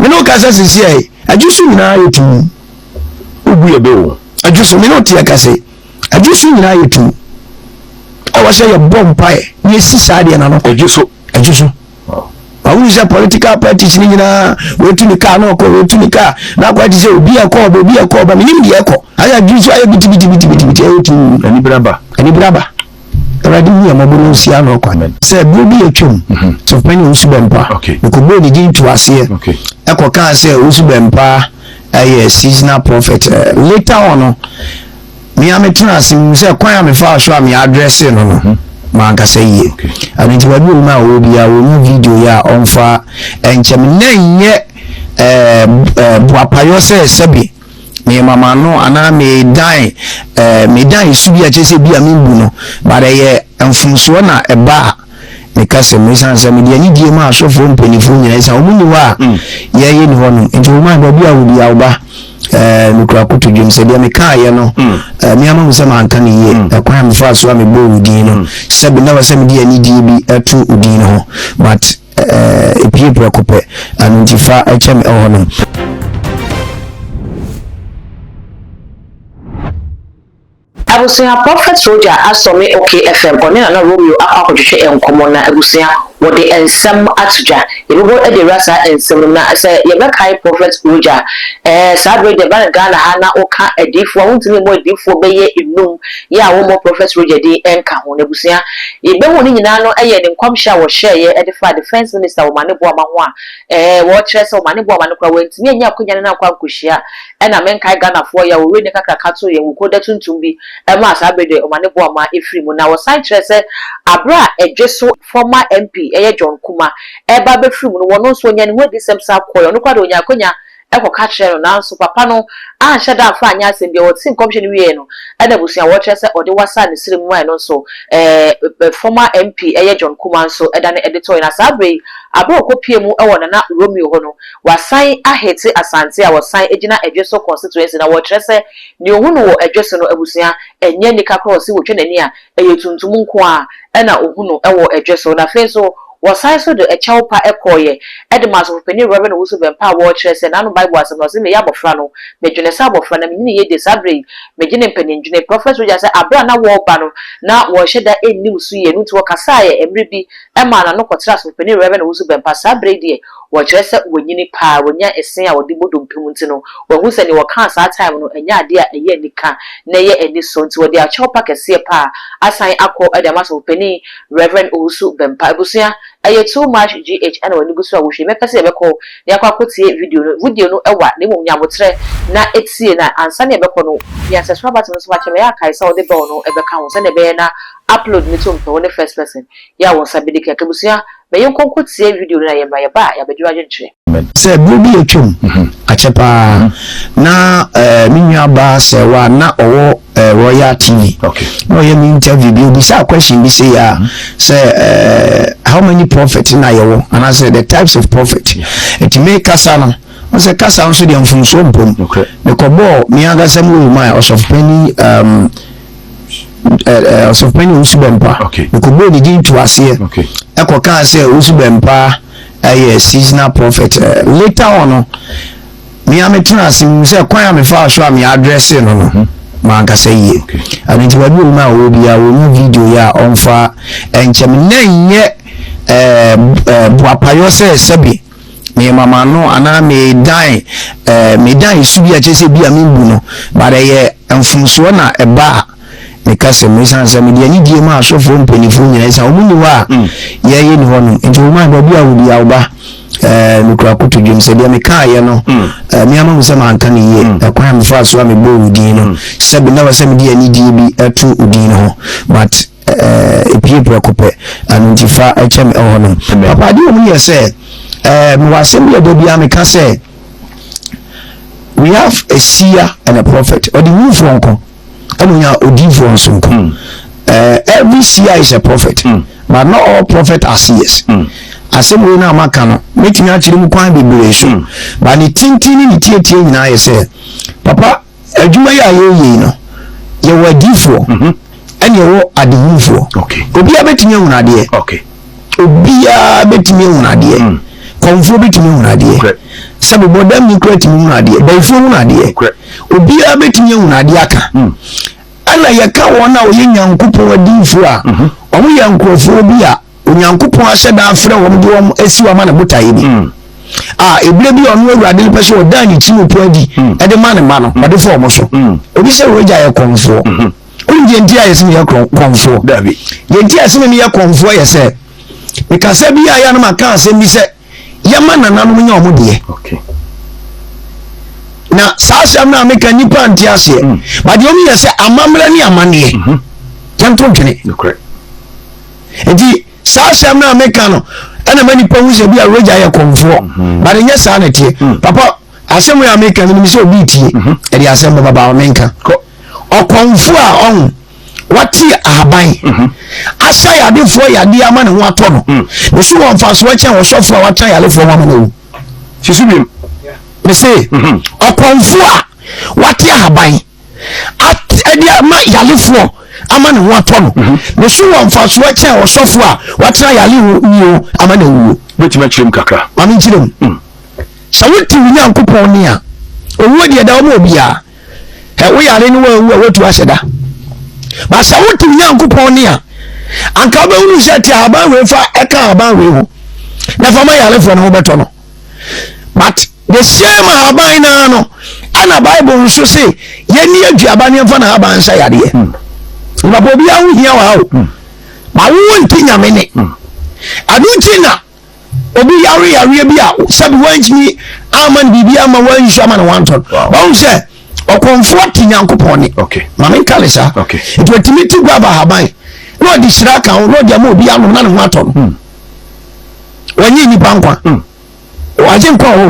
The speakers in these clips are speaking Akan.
Me ne wo kasa sisi ɛ, adwo so nyinaa yɛ tum. Wobu yɛ bɛ o. Adwo so, me ne wo te ɛkasa yi, adwo so nyinaa yɛ tum. Ɛwɔ sɛ yɛbɔ mpaeɛ na yɛsi saa deɛ n'ano. Adwo so. Adwo so. Wahunu sɛ political parties no nyinaa wɔatu ne kaa na ɔkɔ wɔatu ne kaa na akɔ ate sɛ obi ɛkɔ ɔba obi ɛkɔ ɔba menim deɛ ɛkɔ ayɛ adwene so ayɛ bitibitibitibiti ɛyɛ tuu. Anibere aba. Anibere aba. Awurade hu yɛn mmɔbɔ na ɔnsi ano kwan. Sɛ berɛ bi atwam, Sɔfopanyin Owusu Bɛmpa, mekɔbɔɔ ne din too aseɛ ɛkɔkaa sɛ Owusu Bɛmpa ɛyɛ seasonal prophet. Later on no, me ara metenaa ase mehu sɛ kwan a mefaa so a me address no no, mankasa yie. Ɛno nti baabi a ɔwɔ a ɔwɔ biara, ɔnya video yi a ɔmfa nkyɛ me. Na ɛnyɛ boapayɔ sɛ sɛbe mema m'ano anaa medan ɛɛ medan esu bi a kyerɛ sɛ bi a membu no, but ɛyɛ mfomsoɔ na ɛba a meka sɛ mesan sɛ mede anidie ma asɔfoɔ mpanimfoɔ nyinaa ɛsan wɔn ni hɔ a mm. yɛyɛ ni hɔ nom nti wɔn a baabi a wɔbi a wɔba ɛɛ mekura koto dwom sɛ deɛ mekaayɛ no mm. ɛɛ me ama mu sɛ manka ne yie mm. ɛkwan a mefa so a mebɔ wo din no sɛbi na wɔ sɛ mede anidie bi ɛto wo din no ho, but ɛɛ epie prɛko pɛ, ɛno nti fa ɛkyɛ me ɛwɔ hɔnom. Abusua Prophet Roger asɔ me Ok FM ɔne Nana Romeo akɔ akɔtwetwe nkɔmmɔ na abusua wɔde nsɛm ato dwa. Yɛbɛbɔ de awura saa nsɛm no mu na sɛ yɛbɛkae Prophet Roger ɛɛ saa berɛ deɛ ɛba no Ghana ha na woka adiyifoɔ a wontumi mmɔ adiyifoɔ bɛyɛ nnum yɛ a wommɔ Prophet Roger din nka ho. Na abusua yɛbɛhu ne nyinaa no yɛ ne nkɔmhyɛ a wɔhyɛeɛ de faa Defence Minister Omane Boamah ho a ɛɛ wɔkyerɛ sɛ Omane Boamah no koraa wantumi annya akwanya ne no ankɔ ankɔhyia. Ɛna menkae Ghanafoɔ yaw owura ni kakraka too yɛn wukuo da tuntum bi maa saa bere deɛ Omane Boamah firi mu. Na wɔsan kyerɛɛ sɛ aberɛ a Ɛdwe so former MP ɛyɛ John Kumah ɛreba abɛfiri mu no wɔno nso ɔnyaa ne ho adisɛm san kɔeɛ. Ɔno koraa deɛ ɔnyaa akwanya kɔka kyerɛɛ no nanso papa no anhyɛ da amfa anyɛ asɛm biara. Ɔtee nkɔmhyɛ no wieeɛ no ɛna abusua wɔkyerɛ sɛ ɔde wasaa ne srɛ mu maa ɛno nso ɛɛ former MP ɛyɛ John Kumah nso ɛdane ɛde tɔeɛ. Na saa berɛ yi aberɛ a ɔkɔpuee mu wɔ Nana Romeo hɔ no Wɔasan ahete Asante a wɔsan gyina Ɛdweso constituency na wɔkyerɛ sɛ nea ohu no wɔ Ɛdweso no abusua ɛnyɛ nika koraa ɔse wɔtwa n'ani a ɛyɛ tuntum nko ara ɛna ohu no wɔ Ɛdweso. Na afei nso wɔsan nso de kyɛw pa kɔeɛ de maa Asɔfopanin Rev. Owusu Bɛmpa a wɔkyerɛ sɛ n'ano Bible asɛm no ɔse meyɛ abɔfra no medwene sɛ abɔfra na menyini yie deɛ saa berɛ yi medwene mpanyindwene. Prophet Roger sɛ aberɛ a na wɔreba no na wɔnhyɛ da nnim so yie ɛno nti wɔkasaeɛ mmerɛ bi maa n'ano kɔtraa Asɔfopanin Rev. Owusu Bɛmpa. Saa berɛ yi deɛ Wɔkyerɛ sɛ wanyini paa, wanya ɛsen a wɔde bɔ dompe mu nti no, wahu sɛ nea wɔkaa saa time no ɛnyɛ adeɛ a ɛyɛ anika na ɛyɛ anisɔ nti wɔde akyɛw pa kɛseɛ paa asan akɔ de ama Sɔfopanin Rev. Owusu Bɛmpa. Abusua, ɛyɛ too much GH ɛna w'ani gu so a wohwɛ yi. Mɛpɛ sɛ yɛbɛkɔ na yɛakɔ akɔtie video no. Video no ɛwa na mmom nya aboterɛ na tie na ansa na yɛbɛkɔ no, mia subscribe button no so fa kyɛ me. Ɛyɛ a kae sɛ wode bell no bɛka ho sɛdeɛ ɛbɛyɛ na upload no to mpɛ wo ne first person yɛ a wo nsa bɛdi kan. Abusua, Ma yɛnkɔ nkɔtie video no na yɛmmra, yɛba a yɛabɛgye w'adwenkyerɛ. Sɛ berɛ bi atwam, akyɛ paa, na me nua baa Sɛwa na ɔwɔ Royal TV. Na ɔyɛ me interview bi, obisaa question bi sei a, sɛ how many prophet na yɛwɔ, anaasɛ the types of prophet. Nti me kasa no, ɔsɛ kasa nso deɛ mfomsoɔ mpom. Mekɔbɔɔ me ankasa mu wɔ mu a ɔsɔfopanin um, ɔsɔfopanyin Owusu Bɛmpa. Mekɔbɔɔ ne din to aseɛ ɛkɔkaa sɛ Owusu Bɛmpa ɛyɛ seasonal prophet. Later on no, me a metena ase mehu sɛ kwan a mefaa so a me address no no mankasa yie. Ɛno nti baabi a ɔwɔ a ɔwɔ biara wɔnya video yi a ɔmfa nkyɛ me na ɛnyɛ boapayɔ sɛ sɛbe mema m'ano anaa medan ɛɛ medan esu bi a kyerɛ sɛ bi a membu no, but ɛyɛ mfomsoɔ na ɛba a meka sɛ mesan sɛ mede anidie ma asɔfoɔ mpanimfoɔ nyinaa ɛsan wɔn ni hɔ a mm. yɛyɛ ni hɔ nom nti wɔn a baabi a wɔbi a wɔba ɛɛ mekura koto dwom sɛ deɛ mekaayɛ no mm. ɛɛ me ama mu sɛ manka ne yie mm. ɛkwan a mefa so a mebɔ wo din no sɛbi na wɔ sɛ mede anidie bi ɛto wo din no ho, but Ɛpue prɛko pɛ, ɛno nti fa kyɛ me ɛwɔ hɔnom. Papa, adeɛ wɔ mu yɛ sɛ, mewɔ asɛm bi a da biara meka sɛ, we have a seer and a prophet. Ɔdehunufoɔ nko, ɛna onya odiyifoɔ nso nko. Hmm. Every seer is a prophet, but not all prophet are seers. Asɛm wei no a maka no, mɛtumi akyerɛ mu kwan bebree so, but ne tenten ne ne tietie nyinaa yɛ sɛ, papa, Adwuma yi a yɛreyɛ yi no, yɛwɔ adiyifoɔ mhm. ɛne yɛwɔ adehunufoɔ. Obiara bɛtumi ahunu adeɛ. Obiara bɛtumi ahunu adeɛ. Mm. Kɔmfoɔ bɛtumi ahunu adeɛ. Sɛ bobɔ dam ni koraa tumi hunu adeɛ. Bayifoɔ hunu adeɛ. Obiara bɛtumi ahunu adeɛ aka. Ɛna yɛka wɔn a wɔyɛ Nyankopɔn adiyifoɔ a, mhm. wɔn yɛ nkurɔfoɔ bi a Onyankopɔn ahyɛ da afrɛ wɔn de wɔn asi wɔn ama ne botaeɛ bi. Mm. A ebire bi a ɔno awurade no pɛ sɛ ɔdan ne ti mu po adi mm. ɛde ma ne ma no, mm. ɔde fɔ wɔn so. Obi sɛ wɔagya yɛ kɔmfoɔ. Mm-hmm. Wonim deɛ nti a yɛsɛ meyɛ kɔmfoɔ? Deɛ nti a yɛsɛ meyɛ kɔmfoɔ yɛ sɛ mekasa bi a yɛ a na maka asɛm bi sɛ yɛma nananom nyɛ ɔmo deɛ na saa asɛm no a meka nnipa nte aseɛ mm. ba deɛ ɔmo yɛ sɛ amammerɛ ne amanneɛ mhm. yɛnto dwene nti saa asɛm no a meka no ɛna ma nipa hu sɛ bi a wagya yɛ kɔmfoɔ mhm. ba de nyɛ saa na ɛteɛ mm. papa asɛm yi a meka menim sɛ obi tie mhm. ɛde asɛm bɛba ba menka ɔkɔmfoɔ a ɔho wate ahaban mhm. asa yadefoɔ yadeɛ ama ne ho atɔ no mm. ne so wɔ mfasoɔ kyɛn ɔsɔfoɔ a wata yarefoɔ ho ama no awu sisi bi mese mhm. ɔkɔmfoɔ a wate ahaban ɛde ama yarefoɔ ama ne ho atɔ no mhm. ne so wɔ mfasoɔ kyɛn ɔsɔfoɔ a watena yare ho wuo ama no awuo bɛtumi akyerɛ mu kakra maame nkyerɛ mu mm. sɛ wote wo nyankopɔn ne a owuo deɛ da wɔma obiara Ɛ wo yare no wanwu a woatu ahyɛ da. Ba sɛ wote Nyankopɔn ne a, anka wobɛhunu sɛ te ahaban wei fa ɛka ahaban wei ho na fa ma yarefoɔ no ho bɛtɔ no. But the same ahaban naa no ɛna Bible nso se yɛni aduaba ne yɛmfa n'ahaban nsa yareɛ. Hmm. Papa obiara ho hia wɔ ha o. Hmm. Ma wo nte nyame ne. Hmm. Ɛno nti na obi yare yareɛ bi a sɛbi wantumi ama no biribi ama wansu ama no wantɔ no wahu sɛ ɔkɔmfoɔ te nyankopɔn ne ma menka ne saa nti ɔtumi te guava haban na ɔde hyira ka ho na ɔde ama obi anom na ne ho atɔ no hmm. wɔnye nnipa nkwa hmm. wagye nkwa o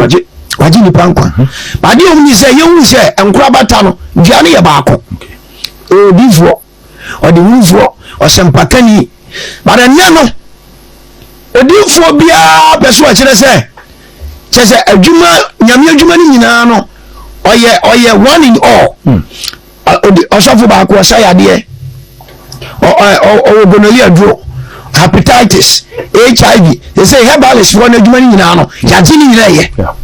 wagye nnipa nkwa hmm. adeɛ ɔmu ni sɛ yɛhu sɛ nkorabata no dua no yɛ baako odifoɔ ɔdehunufoɔ, ɔsɛmpakani. But ɛnnɛ no, odiyifoɔ biara pɛ so ɔkyerɛ sɛ kyɛ sɛ adwuma nyame adwuma no nyinaa no ɔyɛ ɔyɛ one in all. Hmm. Ɔsɔfo baako ɔsa yadeɛ, ɔwɔ gonorrhea duro, hepatitis, HIV. They say herbalist foɔ no adwuma no nyinaa no yagye ne nyinaa yɛ.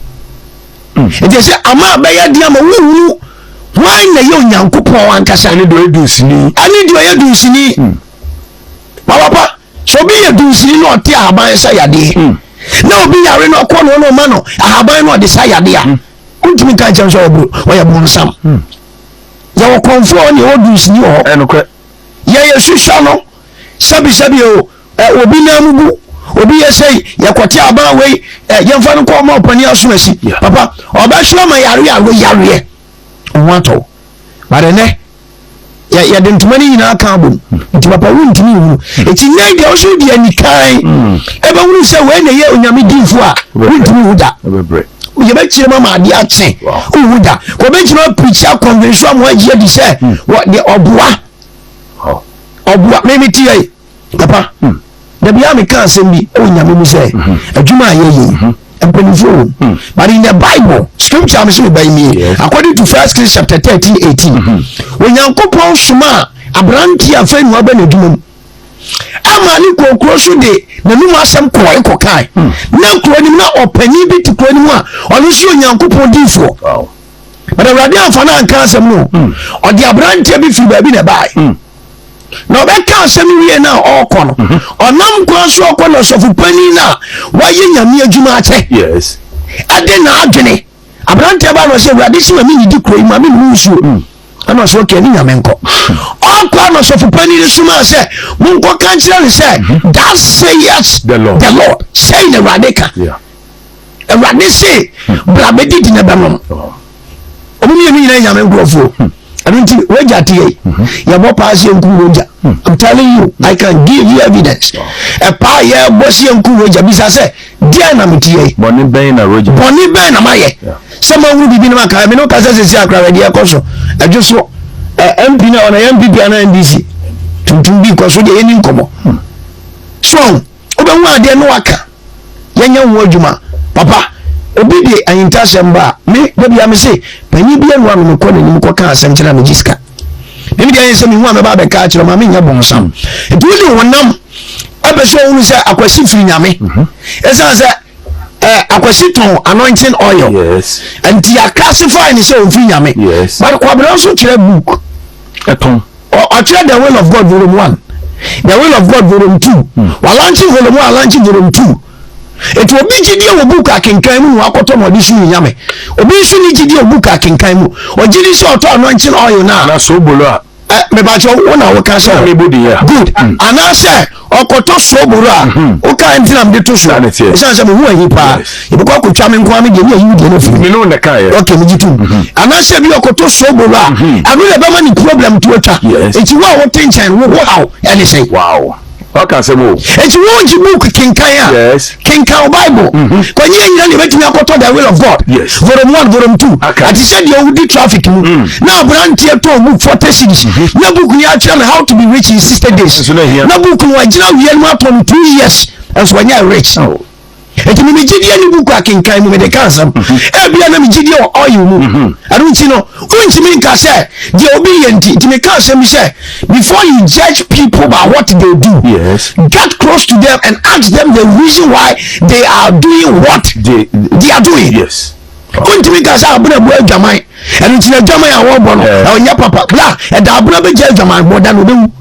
Nti sɛ ama abɛyɛ den ama wohunu hwan na ɛyɛ Onyankopɔn ankasa. Ɛne deɛ ɔyɛ dunsini. Ɛne deɛ ɔyɛ dunsini. Hmm. Papa, sɛ obi yɛ dunsini na ɔte ahaban sa yadeɛ hmm. na obi yare na ɔkɔ no na ɔma no ahaban na ɔde sa yadeɛ a hmm. wontumi nka nkyɛn sɛ ɔyɛ bonsam. Yɛwɔ kɔnfoɔ ne yɛwɔ dunsini wɔ hɔ. Yɛyɛ susua no sɛbisɛbi o. Ɛ obi nan mu bu obi yɛ sɛi yɛkɔte aban wei ɛ yɛmfa no kɔ ɔma ɔpani aso asi papa ɔbɛso ama yare a woyareɛ ɔho atɔ but ɛnɛ yɛde ntoma no nyinaa ka abom nti papa wontumi nhunu ɛti nnɛ deɛ wo so wode anikan hmm. ɛbɛhunu sɛ wei na ɛyɛ onyame dinfo a wontumi hu da yɛbɛkyerɛ mu ama adeɛ akye wohu da kɔbɛgyina apirikyi akɔnvenso ama woagye adi sɛ hmm. ɔboa ɔboa meme tiɛ papa hmm. da biara meka asɛm bi ɛwɔ nyame mu sɛ mhm. adwuma a yɛyɛ yi mhm. mpanimfoɔ wɔ mu hmm. but in the bible scripture mi sɛ mi ba yi mi according to first Kings chapter 13 18 mhm. onyankopɔn soma a aberanteɛ afei na waba n'adwuma mu ama ne kurokuro so de n'anum asɛm kɔɔ kɔkae hmm. na kuro no mu na ɔpanin bi te kuro no mu a ɔno nso yɛ onyankopɔn diifoɔ but awurade amfa no anka asɛm no hmm. ɔde aberanteɛ bi firi baabi na ɛbae na ɔbɛka asɛm no wie no a ɔrekɔ no mhm. ɔnam kwan so ɔkɔ na ɔsɔfo panin no a wayɛ nyame adwuma akyɛ ɛde n'adwene aberanteɛ ba no sɛ awurade sɛ ma menidi kuro yi ma mennom nsuo mm. ɛna ɔsɛ ɔkɛ ne nyame nkɔ ɔkɔ na ɔsɔfo panin no somaa sɛ monkɔka nkyerɛ no sɛ mhm. that says the lord, the lord. Sɛi na awurade ka awurade se bra bɛdidi na bɛnom ɔmo mmienu nyinaa nyame nkurɔfoɔ hmm. ɛno nti wagya te yɛ hmm. yɛbɔ paa sɛ yɛnku wogya hmm. I'm telling you I can give you evidence ɛpaa yɛbɔ sɛ yɛnku wogya bisa sɛ deɛ na mete yɛ bɔne bɛn na wogya bɔne bɛn na mayɛ sɛ mahunu biribi no maka me ne woka sɛ sɛsi akora deɛ ɛkɔ so ɛdwo so MP na ɔna yɛ MPP ana NDC tuntum bi kɔ so deɛ yɛni nkɔmmɔ so wobɛhu adeɛ no waka yɛnyɛ ho adwuma papa obi de ahintasɛm ba a me da bia me se panyin bi anu ano mekɔ n'anim kɔka asɛm kyerɛ a megye sika meme deɛ yɛ sɛ mehu a mɛba abɛka akyerɛ ma menyɛ bɔnsam nti wode honam ɛpɛ sɛ ɔhunu sɛ akwasi firi nyame ɛsiane sɛ Eh, Akwasi tɔn anointing oil. Yes. Nti yɛ classify ne sɛ ɔmfiri Nyame. Yes. But Kwabena nso kyerɛ book. Ɛtɔn. Ɔkyerɛ The Will of God volume 1. The Will of God volume 2. Walankye volume 1, alankye volume 2. Eti obi gyidie wɔ book akenkan mu na wakɔtɔ na ɔde som Nyame. Obi nso ne gyidie wɔ book akenkan mu. Ɔgye di sɛ ɔtɔ anointing oil no a. Na soobolo a. Ɛ mepakyɛ wo na woka sɛ. Na mebɔ din a. Good. Anaasɛ ɔkɔtɔ sooboro a. Woka nti na mede to so. Saa na ɛteɛ. Ɛsiane sɛ meho ahi paa. Yes. Yɛbɛkɔ akɔtwa me nko ara me deɛ ne ayi wo deɛ no afiri mu. Me ne wo na ɛkaeɛ. Okay, megye tom. Anaasɛ bi ɔkɔtɔ sooboro a. Ɛno na ɛbɛma ne problem to atwa. Yes. Nti wo a wote nkyɛn no, wo ho haw ɛne sɛn? Wow. Waka asɛm o. Enti wo gye book kenkan a. Yes. Kenkan wo Bible. Kɔnye yɛn nyina na yɛbɛtumi akɔtɔ The Will of God. Yes. Volume 1, Volume 2. Aka. Ɛte sɛ deɛ wodi traffic mu. Na aberanteɛ tɔn book 40 cedis. Na book no akyerɛ no how to be rich in 60 days. Nso na ehia. Na book no wagyina wia no mu atɔn no 2 years. Nso wanyɛ rich. Oh. Enti me me gyidie ne book akenkan mu mede ka asɛm. Ebia na me gyidie wɔ oil mu. Ɛno nti no, wontumi nka sɛ deɛ obi yɛ nti. Nti meka asɛm bi sɛ, before you judge people by what they do, Yes. get close to them and ask them the reason why they are doing what They, they are doing. Yes. Wontumi nka sɛ abena bu adwaman. Ɛno nti na adwaman a wɔbɔ no, ɛnyɛ papa. Bla, ɛda abena bɛgya adwaman bɔ da na ɔbɛwu.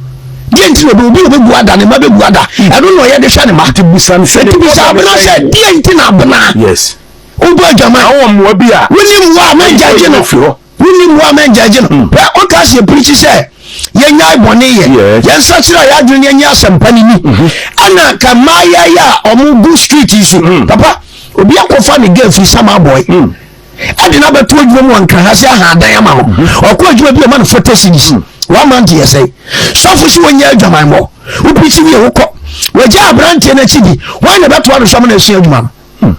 Deɛ nti na ɔbɛwu, bi na ɔbɛgu ada, ne mma bɛgu ada. Ɛno na ɔyɛ de hwɛ ne mma. Nti bisa no sɛ Nti bisa abena sɛ, deɛ nti na abena Yes. wobɔ adwaman? Na wowɔ mmoa bi a. Wonni mmoa a mɛngyagye no. Firi hɔ. Wonni mmoa a mɛngyagye no. Hwɛ, woka sɛ yɛpirikyi sɛ yɛnyae bɔne yɛ, Yes. yɛnsakyera yɛn adwene na yɛnyɛ asɛmpa no ni. Ɛna ka mmaayɛ yi a wɔgu street yi so. Papa, Obi akɔfa ne girl firi sama boy ɛde no abɛto adwuma mu wɔ nkran ha sɛ aha adan ama no. Ɔkɔ adwuma bi ɔma no 40 cedis. One month yɛ sɛe. Sɔfo sɛ wɔnyɛ adwamanbɔ. Wopirikyi wie wokɔ. Wagya aberanteɛ no akyi di. Wɔn na ɛbɛtoa no so ama no asua adwuma no.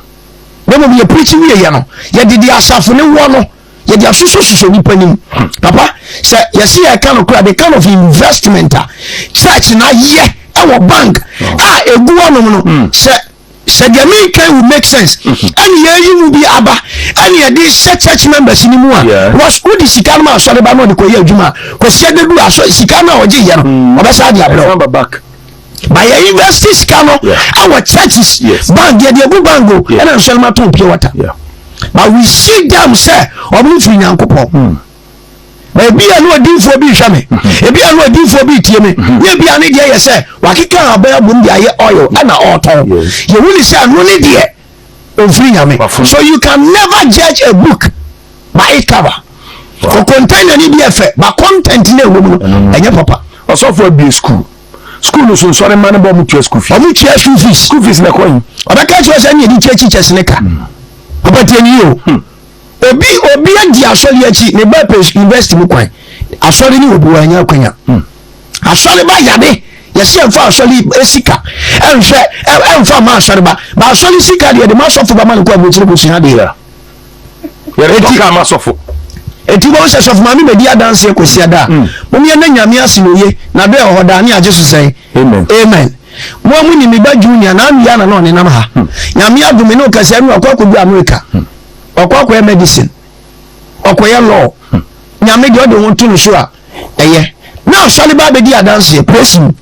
Na mmom yɛpirikyi wie yɛ no, yɛde deɛ asafo no wɔ no yɛde asosɔsosɔ nipa nim. Papa, sɛ yɛse yɛka no koraa, the kind of investment a church na ayɛ ɛwɔ bank a egu hɔnom no, sɛ Sɛ deɛ mereka yi will make sense ɛne yɛyi mu bi aba ɛne yɛde hyɛ church members no mu a because wode sika no ma asɔre ba na ɔde kɔyɛ adwuma a kwasi adadu asɔ sika no a ɔgye yɛ no ɔbɛsa de abrɛ wo ba yɛ invest sika no awɔ churches bank yɛde agu bank o ɛna nsɔre ma tɔn pure water but we see them sɛ ɔmo firi Nyankopɔn. Na ebia na odiyifoɔ bi rehwɛ me, ebia na odiyifoɔ bi retie me, na ebia ne deɛ yɛ sɛ wakeka ahaban abom de ayɛ oil ɛna ɔretɔn. Yɛhu ne sɛ ɛno ne deɛ ɔmfiri Nyame. So you can never judge a book by its cover. For container ne bi ɛfɛ, but content ne ɛwɔ mu no ɛnyɛ papa. Ɔsɔfo abue school. School no so nsɔre mma no bɔ ɔmo tua school fees. Ɔmo tua school fees. School fees na ɛkɔ yi. Ɔbɛka kyerɛ sɛ ɛne yɛde tua teachers ne ka. Papa tie ne yie o. Obi obi adi asɔre akyi ne ba pɛ university mu kwan asɔre ne obi wanya akwanya hmm. Asɔre ba yade yɛsɛ ɛmfa asɔre sika ɛnhwɛ ɛmfa ma asɔre ba ba asɔre sika deɛ de ma asɔfo ba ma no kɔ aburokyire kɔ sua adeɛ. Yɛde ka ma asɔfo. Eti wɔn sɛ sɔfo maame bɛdi adanseɛ kɔsi ada a hmm. Mom yɛn na Nyame ase na oye na dɔ ɛwɔ hɔ daa ne agye so sɛn. Amen. Amen. Mo a mo nim me ba Junior na anwia na na ɔnenam ha hmm. Nyame adome ne ɔkɛse ɛnu akɔ akɔdu America. Ɔkɔ akɔyɛ medicine, ɔkɔyɛ law. Nyame deɛ ɔde ho to no so a, ɛyɛ. Na asɔre ba abɛdi adanseɛ, praise him.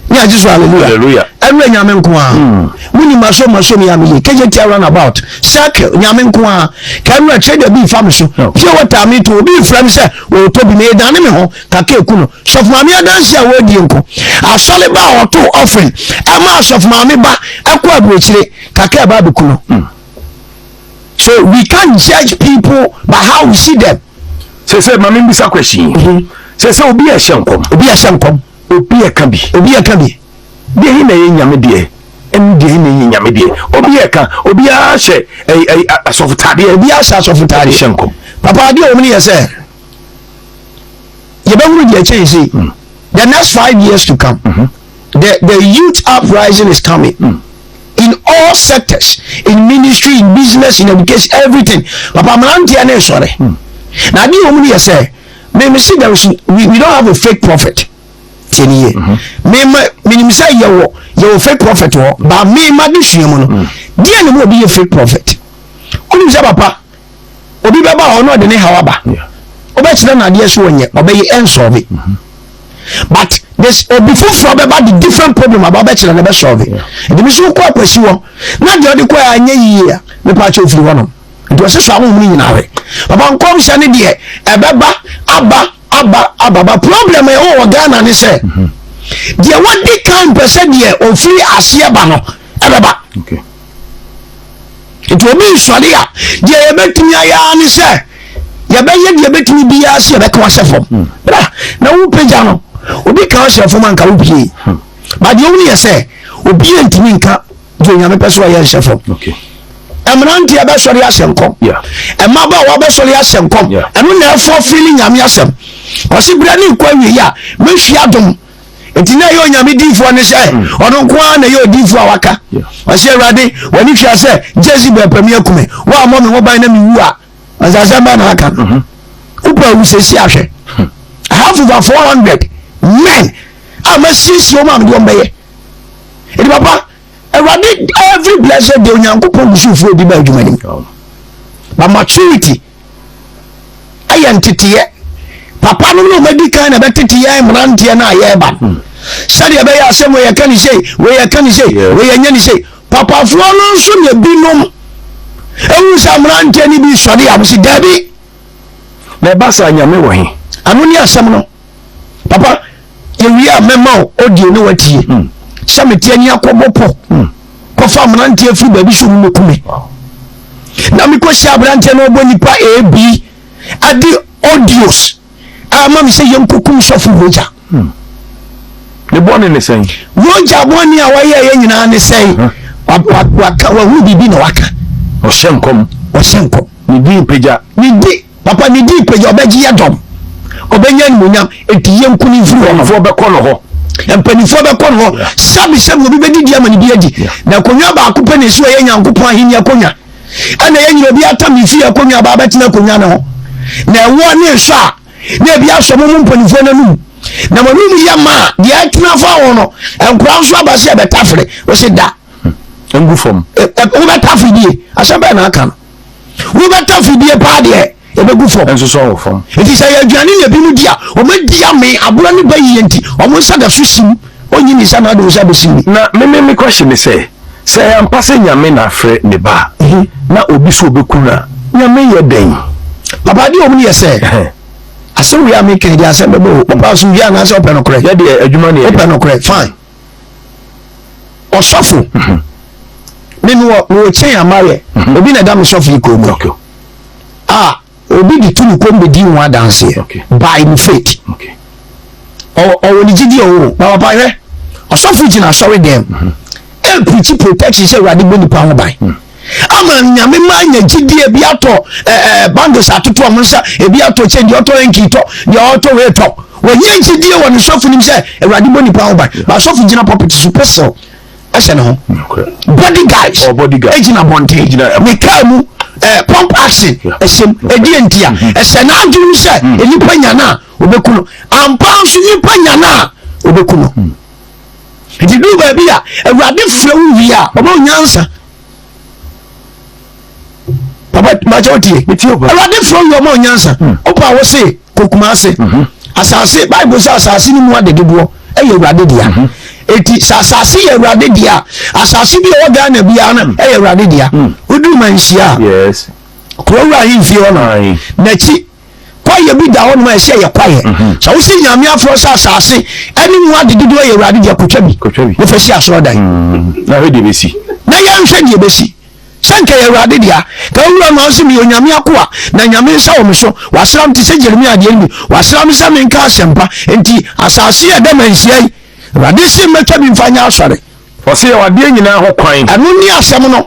Ne agye so hallelujah. Ɛno yɛ Nyame nko ara. Mo nim masom masom yɛ a meyɛ KJTR runabout, circle, Nyame nko ara. Ka ɛno trader bi fa me so. Pure water me to, obi frɛ me sɛ ɔretɔ bi, medane me ho, kaka eku no. Sɔfo maame adanseɛ a wɔredie nko. Asɔre ba a ɔto offering, ɛma asɔfo maame ba ɛkɔ aburokyire, kaka ɛba abɛku no. So we can't judge people by how we see them. Sɛ sɛ maame mbisa question yi. Mhm. Sɛ sɛ obi a ɛhyɛ nkɔm. Obi a ɛhyɛ nkɔm. Obi a ɛka bi. Obi a ɛka bi. Deɛ yi na ɛyɛ nyame deɛ. Ɛne deɛ yi na ɛyɛ nyame deɛ. Obi a ɛka obi a hyɛ ɛyi ɛyi asɔfotaadeɛ. Obi a hyɛ asɔfotaadeɛ. Hyɛ nkɔm. Papa adeɛ wɔn ni yɛ sɛ yɛbɛhunu deɛ ɛkyɛn sei. Hmm. The next 5 years to come. Mm -hmm. The youth uprising is coming. In all sectors, in ministry, in business, in education, everything. Papa mmeranteɛ ne nsɔre. Na adeɛ wɔn mu yɛ sɛ, me me si there is we don't have a fake prophet. Tie ni yie. Me ma menim sɛ yɛwɔ fake prophet wɔ, ba me ma de sua mu no. Deɛ ne mu obi yɛ fake prophet. Wonim sɛ papa obi bɛba hɔ na ɔde ne haw aba. Wobɛkyerɛ no adeɛ so ɔnyɛ, ɔbɛyɛ ɛnsɔɔbe. But This obi foforɔ bɛba de different problem aba bɛkyerɛ no bɛsɔlve. Ɛde mi so wokɔ akwasi hɔ na deɛ ɔde kɔ a anyɛ yie a mepa akyɛ ofiri hɔ nom. Nti ɔsɛ sɔ ahohom no nyinaa hwɛ. Papa nkɔmhyɛ ne deɛ ɛbɛba aba aba aba ba problem a ɛwɔ wɔ Ghana ne sɛ deɛ wɔdi kan pɛ sɛ deɛ ofiri aseɛ ba no ɛbɛba. Nti obi nsɔre a, deɛ yɛbɛtumi ayɛ ara ne sɛ yɛbɛyɛ deɛ yɛbɛtumi biara sɛ yɛbɛka wahyɛ fam. Hmm. Bra na wopagya no, obi ka wahyɛ fam anka wopie. Hmm. Ba deɛ wohu yɛ sɛ obi ntumi nka deɛ Onyame pɛ so ɔyɛ nhyɛ fam. Mmeranteɛ bɛsɔre ahyɛ nkɔm, mmabaawa bɛsɔre ahyɛ nkɔm, ɛno na ɛfɔ fili Nyame asɛm. Ɔsi berɛ ne nkɔ awie a mɛhwie adom. Nti na ɛyɛ Onyame diifoɔ ne sɛ hmm. ɔno nko ara na ɛyɛ odiifoɔ a waka. Ɔsɛ Awurade w'ani hwɛ sɛ Jezebel pɛ me akume, woammɔ me ho ban na mewu a, ɔsɛ bɛn na aka no. Mhm. Wopɛ awu sɛsi ahwɛ. Hmm. I have over 400 men a masiesie wɔn a mede wɔn bɛyɛ. Ɛdi papa, Awurade every blessed day Onyankopɔn gusufoɔ bi ba adwuma nim. But maturity ɛyɛ nteteɛ papa no na ɔmadi kan na ɛbɛtete yɛn mmeranteɛ no a yɛreba no hmm. sɛdeɛ ɛbɛyɛ asɛm wei yɛka ne sei wei yɛka ne sei wei yɛnyɛ ne sei papafoɔ no nso na ebinom ehu sɛ mmeranteɛ no bi sɔre a wɔsi daabi. Na ɛba saa nyame wɔ he? Ano ne asɛm no. Papa, yɛwie a mɛma wo audio ne watie hmm. sɛ mete ani akɔbɔ pɔ hmm. kɔfa mmeranteɛ firi baabi so mu mɛku me na mekɔhyia aberanteɛ na ɔbɔ nipa ab ade audios ama me sɛ yɛnkɔkum sɔfo Roger hmm. Ne bɔne ne sɛn? Roger bɔne a wayɛ yɛ nyinaa ne sɛn? Waka wahunu biribi na waka. Ɔhyɛ nkɔm. Ɔhyɛ nkɔm. Ne din pagya. Ne din Papa ne din pagya, ɔbɛgye yɛ dɔm, ɔbɛnya animuonyam, enti yɛnku no mfiri hɔ. Mpanimfoɔ bɛkɔ no hɔ. Mpanimfoɔ bɛkɔ no hɔ. Sɛbi sɛbi obi bɛdidi ama ne bi adi. Na akonnwa baako pɛ na esi hɔ yɛ Nyankopɔn ahenni akonnwa. Ɛna yɛn nyina obi atam ne fie akonnwa ba abɛtena akonnwa no ho. Na ɛwoɔ ne nsɔ a na ebi asɔ mo mo mpanimfoɔ no anum. Na mo anum yɛ ma a deɛ ɛtena fa ho no, nkora nso aba sɛ ɛbɛtafere. Wɔsi da. Ngu fam. Wobɛtafere die. Asɛm bɛn na aka no? Wobɛtɔ fidie paa deɛ ɛbɛgu fam. Ɛnsosɔ wɔ fam. Nti sɛ yɛ aduane na ebinom di a, wɔadi amee, aboa no ba yie nti, wɔn nsa da so sim. Ɔnyi ne nsa na ɔde wo nsa bɛsim ni. Na me me me question ne sɛ, sɛ ɛyɛ ampa sɛ Nyame na afrɛ ne ba a, na obi sɛ ɔbɛku no a, Nyame yɛ dɛn? Papa adeɛ wɔm no yɛ sɛ, asɛm wei a meka yi deɛ asɛm bɛbɔ o, wopɛ asomdwie anaasɛ wopɛ nokorɛ? Yɛ deɛ adwuma ne yɛyɛ. Wopɛ nokorɛ, fine. Ɔsɔfo, me mewɔ mewɔ kyɛn amayɛ mhm. obi na ɛda me sɔfo yi kɔn mu a obi de tu ne kɔn bɛdi ho adanseɛ by ne faith ɔwɔ ne gyidi ɔwɔ na papa hwɛ ɔsɔfo gyina asɔre dɛm mhm. ɛpirikyi protection sɛ awurade bɔ nipa ho ban mhm. ama nyame ma anya gyidie ebi atɔ ɛɛ bangles atoto ɔmo nsa ebi atɔ kyɛn deɛ ɔtɔ ɛnki tɔ deɛ ɔtɔ wei tɔ wɔnyɛ gyidie wɔ ne sɔfo nim sɛ awurade bɔ nipa ho ban ba sɔfo gyina pɔpɛt so pɛsɛl ɛhyɛ ne ho body guys egyina abɔnten ne kaa mu ɛɛ pump action ɛhyɛm ɛdi ntia mhm. ɛhyɛ n'adwene sɛ mhm. nipa nya na obeku no ampa nso nipa nya na obeku no mhm. nti duru baabi a awurade fira wo wie a ɔbɛ onyansa papa makyɛ wotie awurade fira wo wie ɔma onyansa ɔpa a wɔse kɔ Kumase. Mhm. Asase, Bible sɛ asase no mu ade dodoɔ ɛyɛ Awurade dea. Mhm. Eti sɛ asase yɛ Awurade dea, asase bi a ɛwɔ Ghana biara no mm. ɛyɛ Awurade dea. Mm. Woduru Manhyia a, kurowura ahemfie hɔ no, n'akyi kwaeɛ bi da hɔ nom a ɛsɛ yɛ kwaeɛ. Mhm. Sɛ wosi Nyame afrɛ sɛ asase ɛne mu ade dodoɔ yɛ Awurade dea, kotwa bi. Na fa si asɔrɔdan. Mm. Na yɛnhwɛ deɛ bɛsi. Sɛ nka ɛyɛ Awurade dea, ka owura no ɔse meyɛ Onyame akoa, na Nyame nsa wɔ me so, wasra me te sɛ Jeremia deɛ no bi, wasra me sɛ menka asɛmpa, enti asase a ɛda manhyia yi, Awurade se mɛtwa bi mfa nyɛ asɔre. Ɔse yɛwɔ adeɛ nyinaa ho kwan. Ɛno ne asɛm no,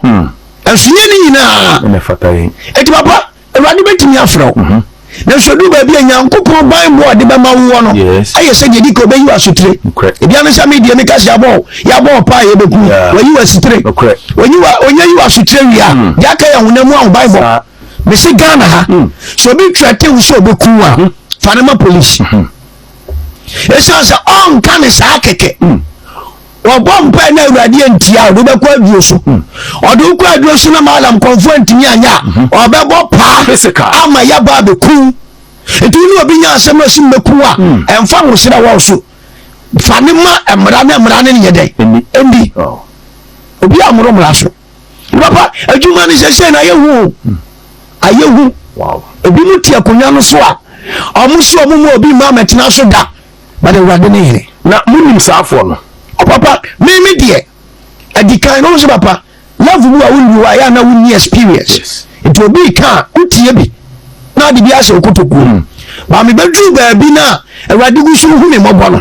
nso nyɛ ne nyinaa. Ɛna ɛfata yɛn. Enti papa, Awurade bɛtumi afrɛ wo. Mhm. Nanso ɛduru baabi a Nyankopɔn banbɔ a ɔde bɛma woɔ no ɛyɛ sɛ deɛ di ka ɔbɛyi wo asotire. Ebia ne sɛ me deɛ meka sɛ yɛabɔ yɛabɔ wo paa yɛbɛku wayi wo asitire. Ɔnya yi wo asotire wie a hmm. deɛ aka yɛ honam mu ahobanbɔ. Mese Ghana ha hmm. sɛ obi twerɛte wo sɛ ɔbɛku a hmm. fa no ma polisi. Ɛsiane sɛ ɔnka ne saa kɛkɛ. Wɔbɔ mpae na Awurade antie a, ɔde wobɛkɔ aduro so. Hmm. Ɔde wokɔ aduro so na maalam kɔnfo antumi anyɛ a, mhm. ɔbɛbɔ paa ama yɛaba abɛku. Nti wo ne obi nya asɛm na ɔsi mmɛku a, hmm. ɛmfa ho serɛ wɔ so. Fa ne ma mmara na mmara ne nyɛ dɛn? Ɛndi. Obi a mmoro mmara so. Papa, adwuma no sɛsɛ na ayɛ hu o. Ayɛ hu. Ebi mu te akonnwa no so a, ɔmo so ɔmo mu obi mma mɛtena so da. But Awurade ne hene. Na monim saa afoɔ no? O papa, me me deɛ, adikan no sɛ papa, level bi a wonni hɔ a yɛ a na wonni experience. Nti obi ka a, wotie bi na ade bi ahyɛ wo kotokuo mu. Ba mebɛduru baabi no a, Awurade gu so hu me mmɔbɔ no.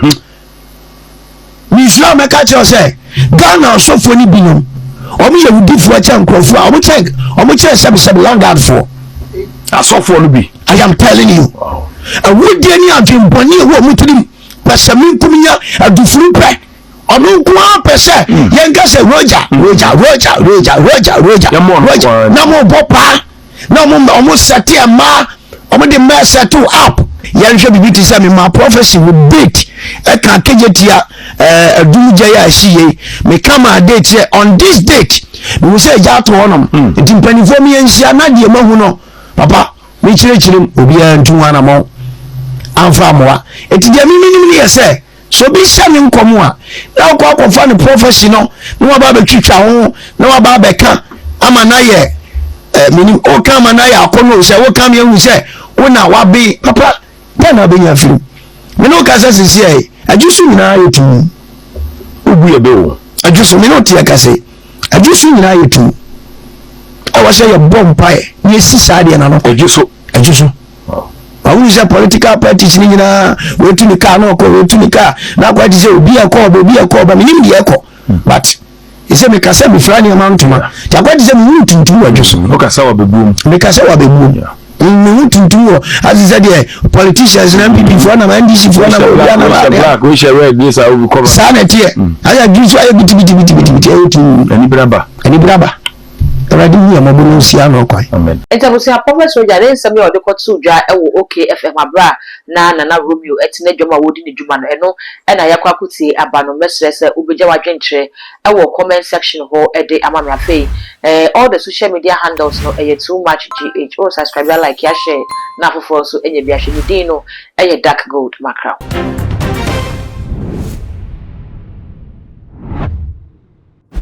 Mesua a mɛka kyerɛ sɛ Ghana asɔfoɔ no binom, wɔn yɛ wudifoɔ kyɛn nkurɔfoɔ a wɔn kyɛn wɔn kyɛn sɛbisɛbi landguardfoɔ. Asɔfoɔ no bi. I am telling you. Awudie ne adwembɔne ɛwɔ wɔn tirim pɛsɛmenkominya adufuru pɛ. Ɔno nko ara pɛ sɛ hmm. yɛnka sɛ Roger hmm. Roger Roger Roger Roger Roger Roger na mo bɔ paa na ɔmo ɔmo sɛte mmaa ɔmo de mmaa sɛte up yɛnhwɛ biribi te sɛ mema prophecy with date ɛka kegye tia ɛɛ adum gya yi a ɛsi yie meka maa date sɛ on this date mehu sɛ agya ato hɔnom hmm. nti mpanimfoɔ mi yɛnhyia na deɛ mahu no papa mekyerɛkyerɛ mu obiara ntu ho anamɔ amfa amoa eti deɛ memenim no yɛ sɛ Sɛ obi hyɛ ne nkɔm a, na wakɔ akɔfa ne prophecy no na waba abɛtwitwa ho na waba abɛka ama no ayɛ eh, menim woka ama no ayɛ akɔnnɔ sɛ woka me ahu sɛ wo na waben papa dɛn na wobɛnya afiri mu me ne woka sɛ sisi ɛ adwo so nyinaa yɛ tum wobu yɛ bɛ o adwo so me ne wote ɛka sɛ adwo so nyinaa yɛ tum ɛwɔ sɛ yɛbɔ mpaeɛ na yɛsi saa deɛ no ano adwo so adwo so Wahunu sɛ political parties no nyinaa wɔatu ne kaa na ɔkɔ wɔatu ne kaa na akɔ ati sɛ obi ɛkɔ ɔba obi ɛkɔ ɔba menim deɛ ɛkɔ but ɛsɛ meka sɛ mefira nneɛma ntoma nti akɔ ati sɛ mehu tuntum wɔ adwo so wokasa wɔ abɛbuom meka sɛ wɔ abɛbuom mehu tuntum wɔ ase sɛ deɛ politicians na npp foɔ nam ndc foɔ nam obi anam adeɛ saa na ɛteɛ ayɛ adwiri so ayɛ bitibitibitibiti ɛyɛ tum anibraba anibraba Awurade hu yɛn mmɔbɔ na ɔnsi ano kwan. Amen. Enti abusua Prophet Roger ne nsɛm yi a ɔde kɔtoo dwa wɔ OK FM aberɛ a na Nana Romeo te n'adwam a ɔredi ne dwuma no, ɛno na yɛakɔ akɔtie aba no. Mɛsrɛ sɛ wobɛgya w'adwenkyerɛ wɔ comment section hɔ de ama me. Afei all the social media handles no ɛyɛ Too Much GH. Wo subscribe, a like, a share na afoforɔ nso anya bi ahwɛ. Me din no yɛ Dark Gold Mackerel.